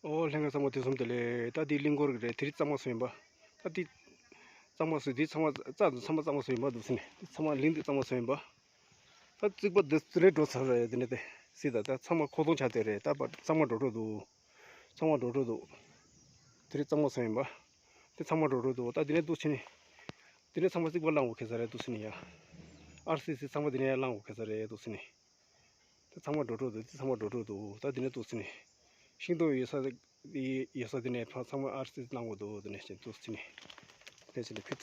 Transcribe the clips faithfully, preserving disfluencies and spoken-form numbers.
ཨོ་ལྷན་རྒྱས་ཚང་མ་དུས་གསུམ་བདེ་ལེགས། ད་འདི་གླིང་སྐོར་གྱི་རེད། དེ་རིང་གཙང་མ་བཟོས་ཡིན་པ། ད་འདི་གཙང་མ་བཟོས། འདི་ཚང་མ་རྩྭ་དང་ཚང་མ་གཙང་མ་བཟོས་ཡིན་པ་འདུག་ཟེར་ནས། འདི་ཚང་མ་གླིང་འདི་གཙང་མ་བཟོས་ཡིན་པ། ད་རྩིག་པ་འདི་ཚོ་རེད་འགྲོ་ཚར་རེད། འདི་ནས་དེ་སྲིད་ད་ད་ཚང་མ་མཁོ་གཏོང་ཆགས་བསྡད་རེད། ད་པ་གཙང་མ་འགྲོ་འགྲོ་འདུག་གཙང་མ་འགྲོ་འགྲོ་འདུག་དེ་རིང་གཙང་མ་བཟོས་ཡིན་པ། དེ་གཙང་མ་འགྲོ་འགྲོ་འདུག་ད་འདི་ནས་འདུག་ཕྱིན་ནས། འདི་ནས་ཚང་མ་རྩིག་པ་བླངས་འོ་ཁེ་ས་རེད་འདུག་ཟེར་ནས་ཡ། ཨར་སི་སི་ཚང་མ་འདི་ནས་ཡ་བླངས་འོ་ཁེ་ས་རེད་འདུག་ཟེར་ནས། ད་ཚང་མ་འགྲོ་འགྲོ་འདུག་དེ་ཚང་མ་འགྲོ་འགྲོ་འདུག་ད་འདི་ནས་འདུག་ཟེར་ནས། ཤིང་སྡོང་ཡོད་ས་དེ་ཡོད་ས་དེ་ནས་ཕར་ཚང་མ་ཨར་སི་སི་བླངས་འོ་འདུག་དེ་ནས་ཕྱིན་འདུག་ཟེར་ནས། དེ་ནས་ཕྱིན་ནས་ཕུད།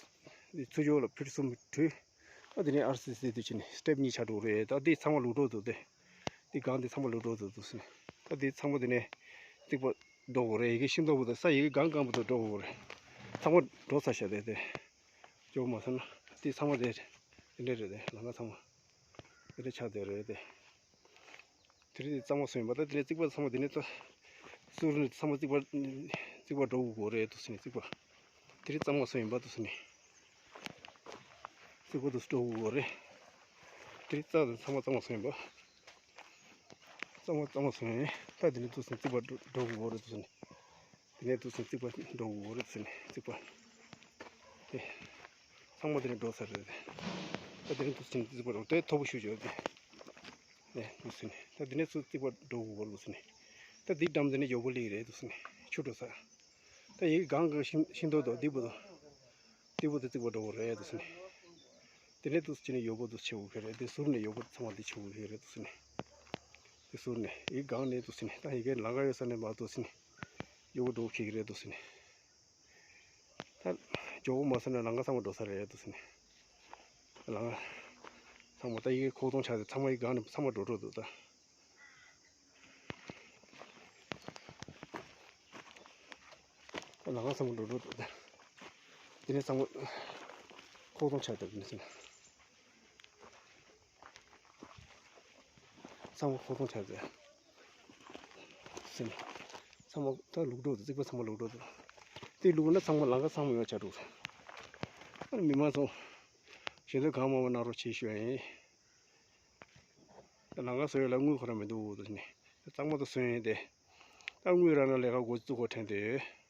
འདི་ཚུར་ཕྱོགས་ལ་ཕུད་གསུམ་བྲུས། ད་དེ་ནས་ཨར་སི་སི་དེ་ཕྱིན་ནས་སི་ཊེབ་གཉིས་ཆགས་འགྲོ་རེད། ད་འདི་ཚང་མ་ལུག་འགྲོ་འདུག་དེ། འདི་སྒང་འདི་ཚང་མ་ལུག་འགྲོ་འདུག་འདུག་ཟེར་ནས། ད་འདི་ཚང་མ་དེ་ནས་རྩིག་པ་འགྲོ་དགོས་རེད། ཡ་གི་ཤིང་སྡོང་བུ་དང་ས་ཡ་གི་སྒང་སྒང་བུ་དང་འགྲོ་དགོས་རེད། ཚང་མ་འགྲོ་ཚར་ཤག་དེ་དེ། ཇོ་མ་སོང་ན་དེ་ཚང་མ་དེ་དེ་འདྲ་རེད་དེ། ལམ་ཁ་ཚང་མ་དེ་འདྲ་ཆགས་བསྡད་རེད་དེ། དེ་རིང་དེ་གཙང་མ་བཟོས་ཡིན་པ། ད་དེ་ནས་རྩིག་པ་ཚང་མ་དེ་ནས་ད་ཟུར་ནས་ཚང་མ་རྩིག་པ་རྩིག་པ་འགྲོ་དགོས་རེད་འདུག་ཟེར་ནས། རྩིག་པ་དེ་རིང་གཙང་མ་བཟོས་ཡིན་པ་འདུག་ཟེར་ནས། རྩིག་པ་འདུག་འགྲོ་དགོས་རེད། དེ་རིང་རྩ་དང་ཚང་མ་གཙང་མ་བཟོས་ཡིན་པ། གཙང་མ་གཙང་མ་བཟོས་ཡིན། ད་དེ་ནས་འདུག་ཟེར་ནས་རྩིག་པ་འགྲོ་དགོས་རེད་འདུག་ཟེར་ནས། དེ་ནས་འདུག་ཟེར་ནས་རྩིག་པ་འགྲོ་དགོས་རེད་ཟེར་ནས། རྩིག་པ་དེ་ཚང་མ་དེ་ནས་འགྲོ་ཚར་རེད། ད་དེ་ནས་འདུག་ཟེར་ནས་རྩིག་པ་འགྲོ་དེ་མཐོ་པོ་ཞུ་བྱོས་དེ། ནས་འདུག་ཟེར་ནས། ད་དེ་ནས་ཚུར་རྩིག་པ་འགྲོ་དགོས་རེད་འདུག་ཟེར་ནས། ད་དེའི་འགྲམ་དེ་ནས་ཡོག་པོ་ལི་རེད་འདུག་ཟེར་ནས། ཆུ་འགྲོ་ས། ད་ཡི་གེ་སྒང་གི་ཤིང་ཤིང་སྡོང་དང་དེ་བུ་དང་། དེ་བུ་དེ་རྩིག་པ་འགྲོ་དགོས་རེད་འདུག་ཟེར་ནས། དེ་ནས་འདུག་ཟེར་ནས་ཡོག་པོ་འདུག་ཆེ་བོ་ཁེ་རེད། དེ་ཟུར་ནས་ཡོག་པོ་ཚང་མ་དེ་ཆེ་བོ་ཁེ་རེད་འདུག་ཟེར་ནས། དེ་ཟུར་ནས་ཡི་གེ་སྒང་ནས་འདུག་ཟེར་ནས། ད་ཡི་གེ་ལམ་ཁ་ཡོད་ས་ནས་མར་འདུག་ཟེར་ནས། ཡོག་པོ་འགྲོ་ཁེ་གི་རེད་འདུག་ཟེར་ནས། ད་ཇོ་བོ་མ་སོང་ན་ལམ་ཁ་ཚང་མ་འགྲོ་ས་རེད་འདུག་ཟེར་ནས། ལམ་ཁ་ཚང་མ་ད་ཡི་གེ་ཁོག་སྟོང་ཆགས་ཏེ་ཚང་མ་ཡི་གེ་སྒང་ནས་ཚང་མ་འགྲོ་འགྲོ་འདུག་ད་ལམ་ཁ་ཚང་མ་འགྲོ་འགྲོ་འདུག་ད་དེ་ནས་ཚང་མ་ཁོག་སྟོང་ཆགས་ཏེ་འདུག་ཟེར་ནས། ཚང་མ་ཁོག་སྟོང་ཆགས་ཟེར། ཟེར་ནས། ཚང་མ་ད་ལུག་འགྲོ་འདུག་རྩིག་པ་ཚང་མ་ལུག་འགྲོ་འདུག་དེ་ལུག་ན་ཚང་མ་ལམ་ཁ་ཚང་མ་ཡོད་ཆགས་འགྲོ་ཟེར། མི་མང་ཚོ་ཞལ་འདོན་གང་མང་མང་གནང་རོགས་བྱེད་ཞུ་ཡ་ཡིན། ད་ལམ་ཁ་བཟོ་ཡ་ལ་དངུལ་ཁོ་རང་མི་འདུག་འདུག་ཟེར་ནས། གཙང་མ་དུ་བཟོས་ཡིན་ཏེ། ད་དངུལ་རག་ན་ལས་ཀ་འགོ་བཙུགས་དགོས་དྲན་ཏེ།